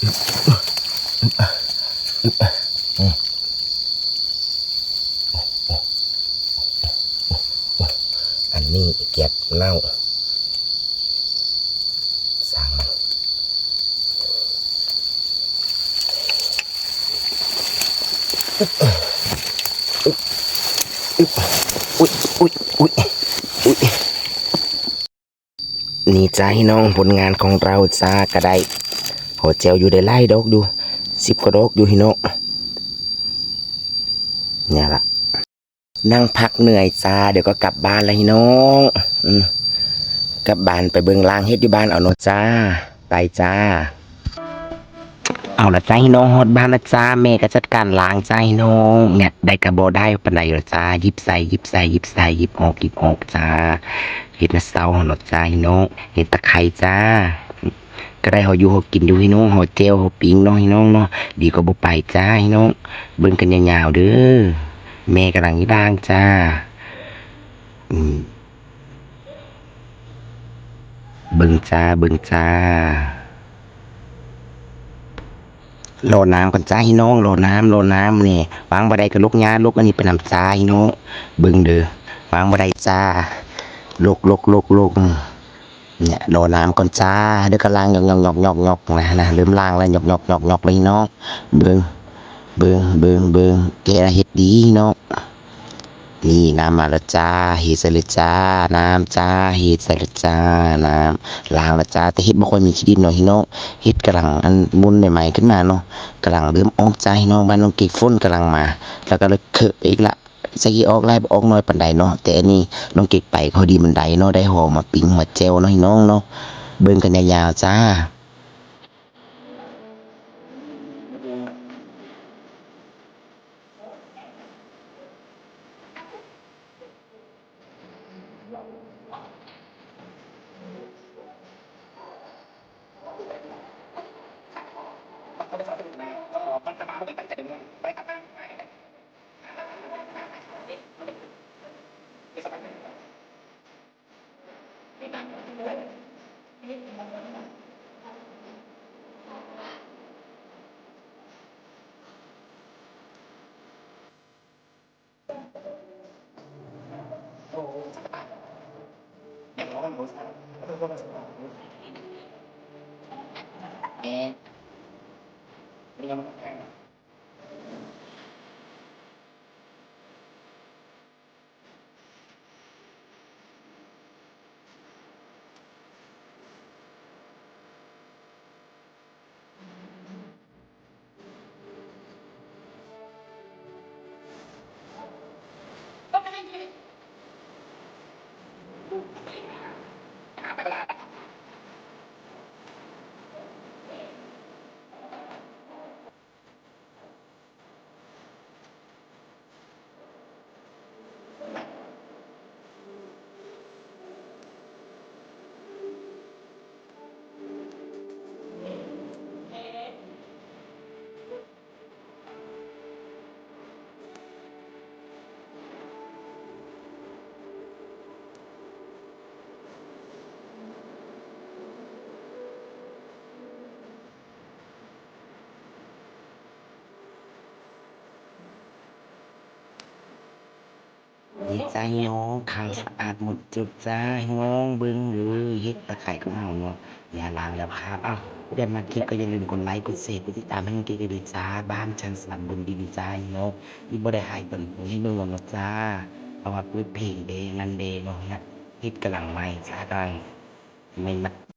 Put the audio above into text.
ອັນນີ້ກຽບເນົ່າ ຊ່າງມັນ. ອຸ້ຍ ອຸ້ຍ ອຸ້ຍ ອຸ້ຍ ອຸ້ຍ ອຸ້ຍ. ນີ້ຈ້າພີ່ນ້ອງ ຜົນງານຂອງເຮົາຈ້າ ກະໄດ້ຫົວແຈ່ວຢູ່ ໄດ້ຫຼາຍດອກຢູ່ ສິບກວ່າດອກຢູ່ພີ່ນ້ອງ. ນີ້ລະ ນັ່ງພັກເໜື່ອຍຈ້າ ດຽວກໍກັບບ້ານລະພີ່ນ້ອງ. ອື ກັບບ້ານໄປເບິ່ງລ້າງເຮັດຢູ່ບ້ານເອົາເນາະຈ້າ. ໄປຈ້າ. ເອົາລະຈ້າພີ່ນ້ອງ ຮອດບ້ານລະຈ້າ ແມ່ກໍຈັດການລ້າງຈ້າພີ່ນ້ອງ. ແນະ ໄດ້ກໍບໍ່ໄດ້ປານໃດລະຈ້າ ຫຍິບໃສ່ ຫຍິບໃສ່ ຫຍິບໃສ່ ຫຍິບອອກ ຫຍິບອອກຈ້າ. ເຮັດນະເຊົາເຮົາເນາະຈ້າພີ່ນ້ອງ ເຮັດຕະໄຄຈ້າ. ກໍໄດ້ເຮົາຢູ່ເຮົາກິນຢູ່ພີ່ນ້ອງ ເຮົາແຈ່ວເຮົາປີ້ງເນາະພີ່ນ້ອງເນາະ. ດີກວ່າບໍ່ໄປຈ້າພີ່ນ້ອງ. ເບິ່ງກັນຍາວໆເດີ ແມ່ກຳລັງລ້າງຈ້າ. ອື ເບິ່ງຈ້າ ເບິ່ງຈ້າ. ລໍນ້ຳກ່ອນຈ້າພີ່ນ້ອງ ລໍນ້ຳ ລໍນ້ຳນີ້ ວາງບໍ່ໄດ້ກໍຫຼົກຫຍ້າ ຫຼົກອັນນີ້ໄປນຳຈ້າພີ່ນ້ອງ. ເບິ່ງເດີ ວາງບໍ່ໄດ້ຈ້າ ຫຼົກ ຫຼົກ ຫຼົກ ຫຼົກ. ນີ້ ລໍນ້ຳກ່ອນຈ້າ ດຽວກໍລ້າງ ຫຍອກໆໆໆໆ ນະ ນະ ເລີ່ມລ້າງແລ້ວ ຫຍອກໆໆໆ ເລີຍພີ່ນ້ອງ. ເບິ່ງ ເບິ່ງ ເບິ່ງ ເບິ່ງ ແກະລະເຮັດດີເນາະ. ນີ້ ນ້ຳມາແລ້ວຈ້າ ເທໃສ່ເລີຍຈ້າ ນ້ຳຈ້າ ເທໃສ່ເລີຍຈ້າ ນ້ຳ ລ້າງແລ້ວຈ້າ. ແຕ່ເຫັດບໍ່ຄ່ອຍມີຂີ້ດິນເນາະພີ່ນ້ອງ ເຫັດກຳລັງ ອັນ ໝຸນໃໝ່ໆຂຶ້ນມາເນາະ ກຳລັງເລີ່ມອອກຈ້າພີ່ນ້ອງ. ບ້ານນ້ອງເກກຝົນກຳລັງມາ ແລ້ວກໍເລີຍເຄາະໄປອີກລະ ຈັກຊິອອກຫຼາຍບໍ່ອອກໜ້ອຍປານໃດເນາະ. ແຕ່ອັນນີ້ນ້ອງເກກໄປກໍພໍດີມັນໄດ້ເນາະ ໄດ້ຫໍ່ມາປີ້ງ ຫົວແຈ່ວເນາະພີ່ນ້ອງເນາະ. ເບິ່ງກັນຍາວໆຈ້າ. ເຮັດໃສ່ນ້ອງ ຄັງສະອາດໝົດຈົບຈ້າ ນ້ອງເບິ່ງເດີ ເຫັດຕະໄຄຂອງເຮົາເນາະ. ຢ່າລ້າງແລ້ວຄາບ. ເອົ້າ ເພື່ອນມັກຄລິບກໍຢ່າລືມກົດໄລ ກົດແຊ ກົດຕິດຕາມໃຫ້ນ້ອງເກກເດີຈ້າ. ບ້ານຈັນສະຫວັນ ບຸນດິນຈ້າ ນ້ອງ ທີ່ບໍ່ໄດ້ຫາຍໄປເບິ່ງໃຫ້ເບິ່ງເນາະຈ້າ ເພາະວ່າເປີດເພງເດ້ ນັ້ນເດ້ເນາະ. ເຫັດກຳລັງໃໝ່ຈ້າ ກຳລັງໃໝ່.